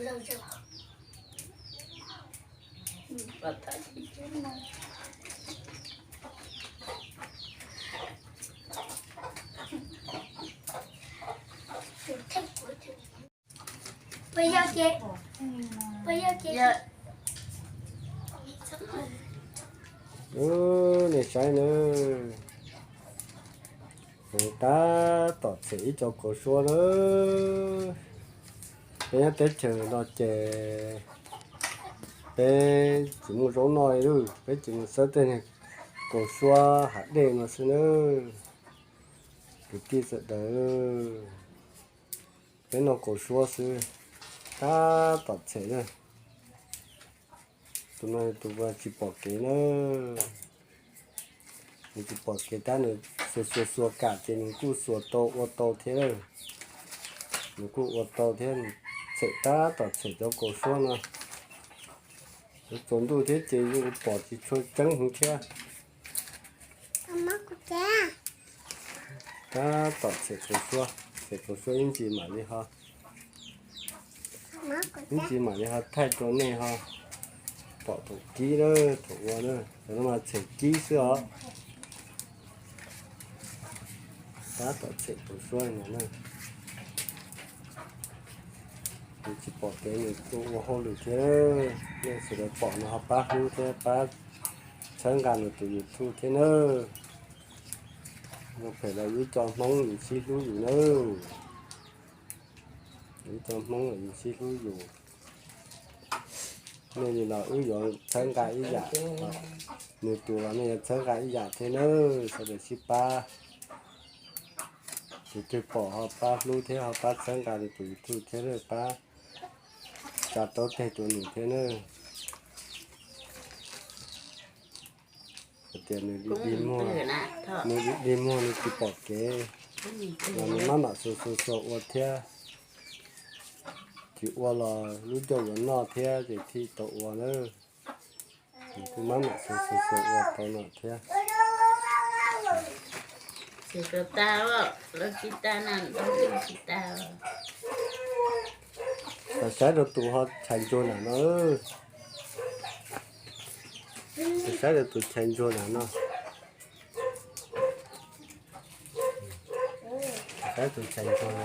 Nej saib na, tab tom txhem ib co kaus suab na. Peb nyob teb chaws no ces peb tsis muaj zaub noj li, peb tsis mus xawb tej kaus suab hav dej no xwb na. Kwv tij sawv daws, peb noj kaus suab xwb, tab tom txhem na. Tus no tus tsis pom kev na. Nws tsis pom kev tab nws xuas xuas xuas kam ces nws kuj xuas tau ua tau thiab. Nws kuj ua tau thiab, txhem tab tom txhem cov kaus suab no. Tsaus ntuj thiab ces yeej pom tsis tshua tseeb heev thiab. Tab tom txhem kaus suab, txhem kaus suab ib ntsis mam li ho, ib ntsis mam li ho thaij rau nej ho pom thaum kib na, thaum ua na, cov no mas txhem kib xwb os. Tab tom txhem kaus suab no na. Nws tsis pom kev nws tuaj ua hauj lwm thiab. Nej sawv daws pom no ho pab hlub thiab pab txhawb nqa nws tus YouTube thiab nawb. Ua phem los yus ib co Hmoob yus sib hlub yus nawb. Yus ib co Hmoob los yus sib hlub yus. Nej li los wb yuav txhawb nqa ib yam, nws tus los nej yuav txhawb nqa ib yam thiab nawb. Sawv daws sib pab, tus twg pom ho pab hlub thiab ho pab txhawb nqa nws tus YouTube thiab, pab tsa taub teg rau nws thiab nawb. Hais tias nws dig muag, nws dig muag nws tsis pom kev, los nws maj mam xuas xuas xuas ua thiab. Tsis ua los lub ncauj yuav noj thiab ces thiaj tau ua na. Nws kuj maj mam xuas xuas xuas ua tau no thiab. Saib rau tus ho chais ntsuag nram no. Saib rau tus chais ntsuag nram no. Saib tus chais ntsuag no.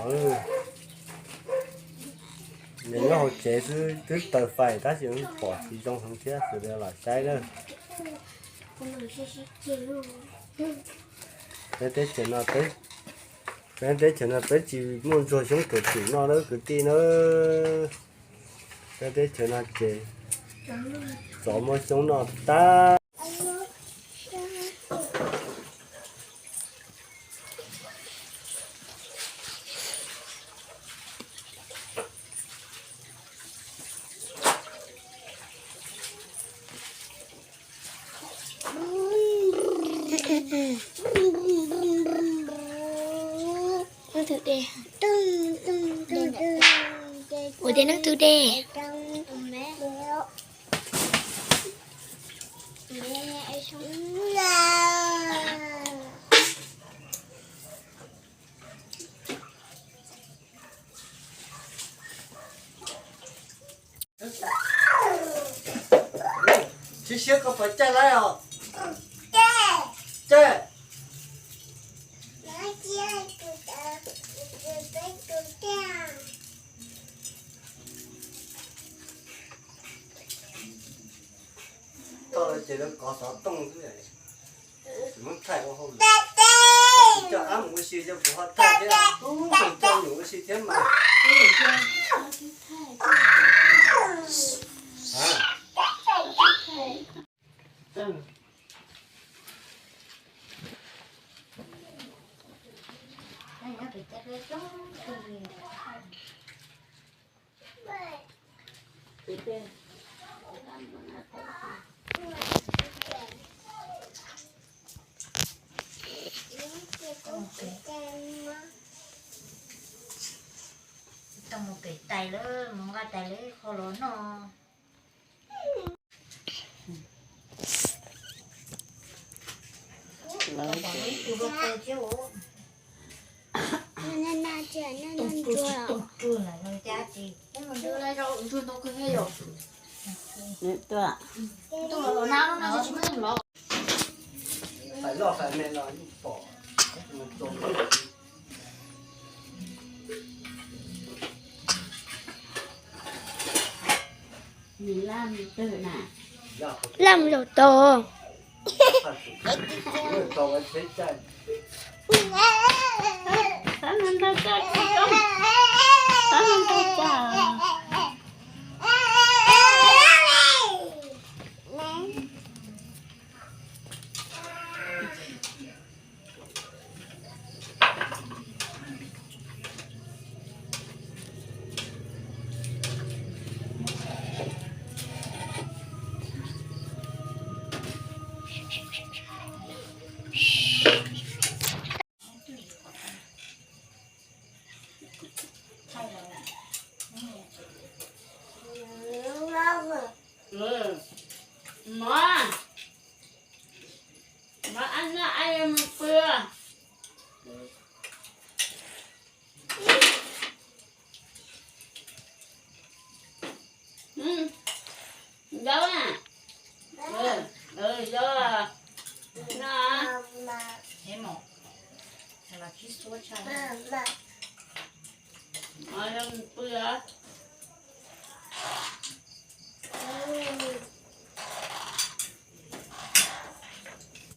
Nws nyob hauv tsev xwb twb taws fais tab sis pom tsis zoo heev thiab, sawv daws los saib na. Peb teb chaws no, peb teb chaws no peb tsis muaj ntsuag xyoob tuam tswm noj lawm kwv tij na. Peb teb chaws no ces tsov muaj xyoob noj tag. Ua tej neeb tug dej. Siab siab koj puas caij laib os? Caij. Tau ces lawv kov xov tooj xwb, tsis muab thaij ua hauj lwm. Coj ab mus ua si coj kuv ho thaij thiab, tub coj nws ua si thiab mas. Tau mus pem tais lawm, mus nqa tais lawv qhov los noj. Ntsuag, ntsuag ntau kawg thiab yom. Nws tuaj. Ntuj los los nab lub no tsis muaj neeg los. Fais loj fais me los yeej pom. Laj mus zaum tod. Mov, mov ab noj ab mus pw. Zaub na. Zaub no. Mus pw os.